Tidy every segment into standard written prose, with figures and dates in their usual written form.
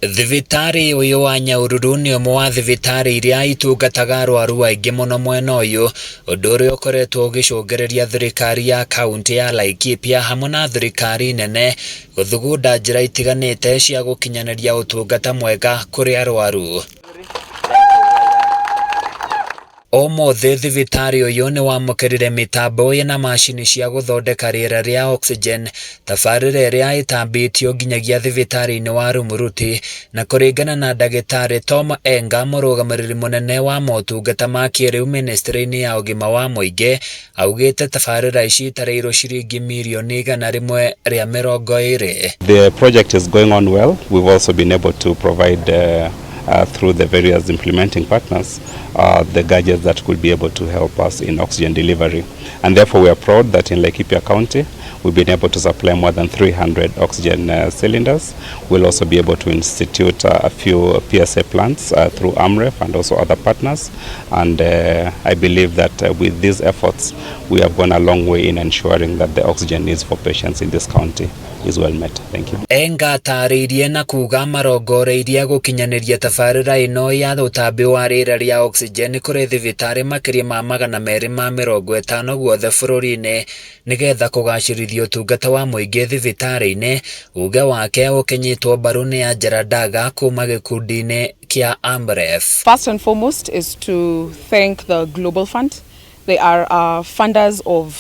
Thibitarĩ ũyũ wa Nyahururu nĩ ũmwe wa thibitarĩ iria itungataga arwaru aingĩ mũno mwena ũyũ, ũndũ ũrĩa ũkoretwo ũgĩcũngĩrĩria thirikari ya kaunti ya Laikipia hamwe na thirikari nene gũthugunda njĩra itiganĩte cia gũkinyanĩria ũtungata mwega kũrĩ arwaru. Ũmũthĩ thibitarĩ ũyũ nĩ wamũkĩrire mĩtambo ĩna macini cia gũthondeka rĩera rĩa oxygen, tabarĩra ĩrĩa ĩtambĩtio nginyagia thibitarĩ-inĩ wa Rumuruti, na kũringana na ndagĩtarĩ Tom Enga, mũrũgamĩrĩri mũnene wa motungata ma kĩrĩu mĩnĩstrĩ-inĩ ya ũgima wa mũingĩ, augĩte tabarĩra ici itarĩirwo ciringi mirioni 120. The project is going on well. We've also been able to provide through the various implementing partners the gadgets that could be able to help us in oxygen delivery. And therefore we are proud that in Laikipia County we've been able to supply more than 300 oxygen cylinders. We'll also be able to institute a few PSA plants through AMREF and also other partners. And I believe that with these efforts we have gone a long way in ensuring that the oxygen needs for patients in this county is well met. Thank you. Enga atarĩirie na kuga marongoreirie gũkinyanĩria tabarĩra ĩno ya ũtambi wa rĩera rĩa oxygen kũrĩ thibitarĩ makĩria ma 250 guothe bũrũri-inĩ, nĩgetha kũgacĩrithia ũtungata wa mũingĩ thibitarĩ-inĩ. Uge wake ũkĩnyitwo mbaru nĩ Angela Daga kuma gĩkundi-inĩ kĩa AMREF. First and foremost is to thank the Global Fund. They are funders of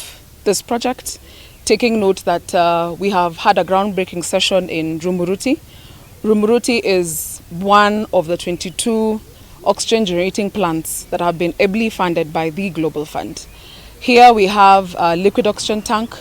this project. Taking note that we have had a groundbreaking session in Rumuruti. Rumuruti is one of the 22 oxygen generating plants that have been ably funded by the Global Fund. Here we have a liquid oxygen tank,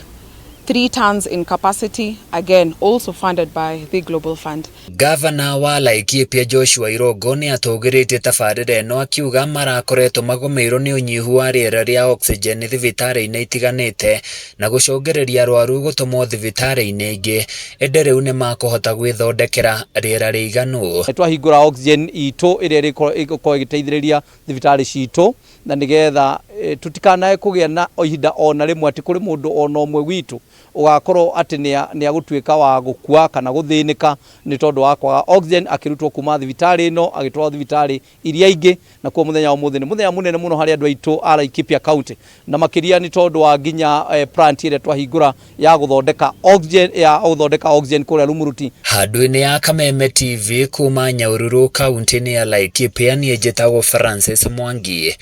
3 tons in capacity, again also funded by the Global Fund. Gavana wa Laikipia Joshua Irongo nĩ atũgĩrĩtie tabarĩra ĩno, akiuga marakoretwo magũmĩirwo nĩ ũnyihu wa rĩera rĩa oxygen thibitarĩ-inĩ itiganĩte na gũcũngĩrĩria arwaru gũtũmwo thibitarĩ-inĩ ingĩ, ĩndĩ rĩu nĩ makũhota gwĩthondekera rĩera rĩiganu. Twahingũra oxygen itũ ĩrĩa ĩgũkorwo ĩgĩteithĩrĩria thibitarĩ citũ, na nĩgetha tũtikanae kũgĩa na ihinda ona rĩmwe atĩ kũrĩ mũndũ ona ũmwe witũ ũgakorwo atĩ nĩ agũtuĩka wa gũkua kana gũthĩnĩka nĩ tondũ wa kwaga oxygen akĩrutwo kuma thibitarĩ ĩno agĩtwarwo thibitarĩ iria ingĩ. Na kuo mũthenya wa ũmũthĩ nĩ mũthenya mũnene mũno harĩ andũ aitũ a Laikipia County, na makĩria nĩ tondũ wa nginya plant ĩrĩa twahingũra ya gũthondeka oxygen kũrĩa Rumuruti. Handũ-inĩ ya Kameme TV kuma Nyahururu, kaunti-inĩ ya Laikipia, niĩ njĩtagwo Francis Mwangi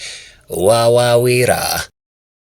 wa Wawĩra.